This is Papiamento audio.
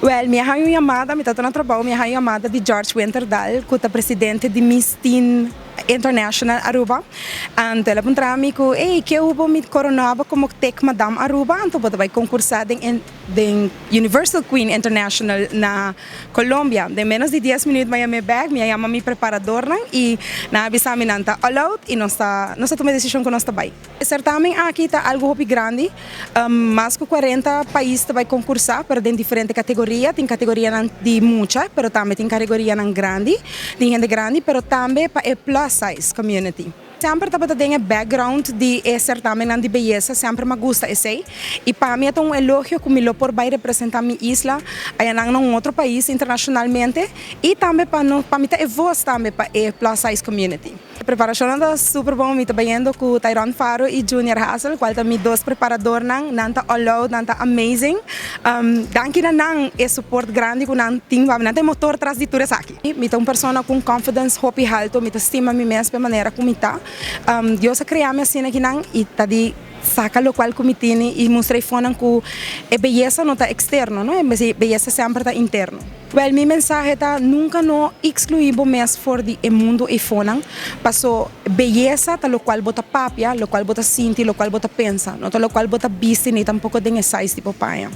Wel, mi a haña un yamada, mi tabata na trabou, mi a haña un yamada di George Winterdal, cu ta presidente di Miss Teen International Aruba. Anto el a puntra mi cu, Ey, ke hubo mi corona bo como Tech Madam Aruba? Anto bo ta bay concursa den den Universal Queen International na Colombia. Den menos di dies minuut mi a yam'é bek, mi a yama mi preparadornan y nan a bisa mi nan ta all out y nos ta nos a tuma e decision cu nos ta bay. E certamen aki ta algo hopi grandi, mas cu 40 pais ta bay concursa, pero den diferente categoria. Tin categorianan di mucha, pero tambe tin categorianan grandi, tin hende grandi, pero tambe pa e plus size community. Semper tabata den e background di e certamennan di beyesa, semper m'a gusta esey. Y pa mi e ta un elogio cu mi lo por bay representa mi isla ayanan na un otro pais internacionalmente y tambe pa no pa mi ta e voz tambe pa e plus size community. E preparacionnan ta super bon, mi ta bayendo cu Tyron Faro y Junior Hassel, cual ta mi dos preparadornan, nan ta all out, nan ta amazing. Danki na nan e support grandi cu nan tin pa mi, nan ta e motor tras di tur esaki. Mi ta un persona cu un confidence hopi halto, mi ta stima mi mes pa e manera cu mi ta. Dios a crea mi asina kinan y ta di saca locual cu mi tini y mustra e fonan cu e beyesa no ta externo, no, e beyesa semper ta interno. Wel, mi mensahe ta nunca no exclui bo mes for di e mundo e fonan, paso beyesa ta locual bo ta papia, locual bo ta sinti, locual bo ta pensa, no ta locual bo ta bisti ni tampoco den e size di bo paña.